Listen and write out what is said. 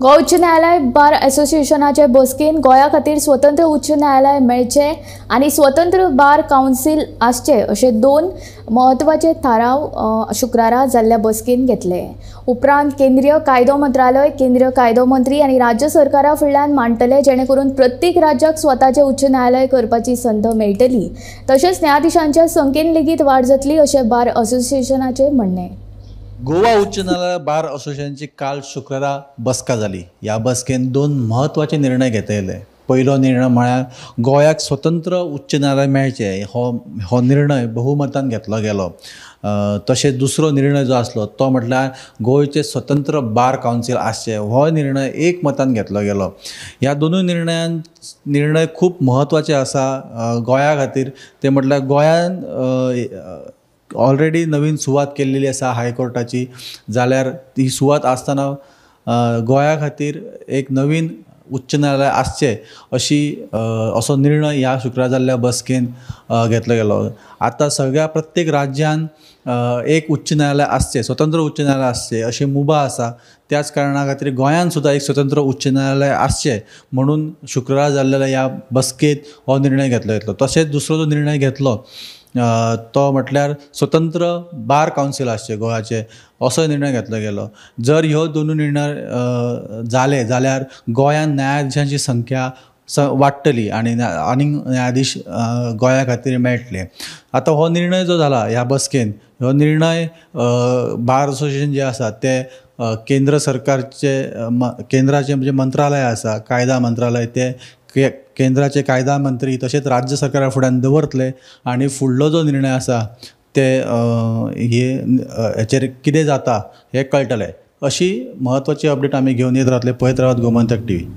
गोवा उच्च न्यायालय बार असोसिएशनाचे बसकेन गोंया खातीर स्वतंत्र उच्च न्यायालय मेळचें आनी स्वतंत्र बार कावन्सील आसचें अशे दोन म्हत्वाचे थाराव शुक्रारा जाल्ल्या बसकेन घेतले. उपरांत केंद्रीय कायदो मंत्रालय, केंद्रीय कायदो मंत्री आनी राज्य सरकारा फुडल्यान मांडटले, जेणे करून प्रत्येक राज्याक स्वताचें उच्च न्यायालय करपाची संद मेळटली. तशेंच न्यायाधिशांच्या संख्येन लेगीत वाड जातली अशें बार असोसिएशनाचें म्हणणें. गोवा उच्च न्यायालय बार असोसिएशनची काल शुक्रारा बसका जाली. ह्या बसकेन दोन म्हत्वाचे निर्णय घेतले. पयलो निर्णय म्हळ्यार गोंयाक स्वतंत्र उच्च न्यायालय मेळचें हो निर्णय बहुमतान घेतलो गेलो. तशेंच दुसरो निर्णय जो आसलो तो म्हटल्यार गोंयचें स्वतंत्र बार कावन्सील आसचें, हो निर्णय एक मतान घेतलो गेलो. ह्या दोनूय निर्णय खूब म्हत्वाचे आसा गोंया खातीर. ते म्हटल्यार गोंयान ऑलरेडी नवीन सुवात केल्लेली आसा हायकोर्टाची, जाल्यार ती सुवात आसतना गोंया खातीर एक नवीन उच्च न्यायालय आसचें अशी असो निर्णय ह्या शुक्रार जाल्ल्या बसकेन घेतलो गेलो. आतां सगळ्या प्रत्येक राज्यान एक उच्च न्यायालय आसचें, स्वतंत्र उच्च न्यायालय आसचें अशी मुभा आसा. त्याच कारणा खातीर गोंयान सुद्दां एक स्वतंत्र उच्च न्यायालय आसचें म्हणून शुक्रार जाल्ल्या ह्या बसकेंत हो निर्णय घेतलो गेलो. तशेंच दुसरो जो निर्णय घेतलो तो म्हटल्यार स्वतंत्र बार कावन्सील आसचें गोवाचें, असो निर्णय घेतलो गेलो. जर ह्यो दोनूय निर्णय जाले जाल्यार गोंयान न्यायाधिशांची संख्या वाडटली आनी आनीक न्यायाधीश गोंया खातीर मेळटले. आतां हो निर्णय जो जाला ह्या बसकेन, हो निर्णय बार असोसिएशन जे आसा ते केंद्र सरकारचे केंद्राचे म्हणजे मंत्रालय आसा, कायदा मंत्रालय, ते केंद्राचे कायदा मंत्री तशेंच राज्य सरकारा फुड्यान दवरतले आनी फुडलो जो निर्णय आसा ते हे हेचेर कितें जाता हें कळटलें. अशी म्हत्वाची अपडेट आमी घेवन येत रावतले. पळयत रावात गोमंतक टीव्ही.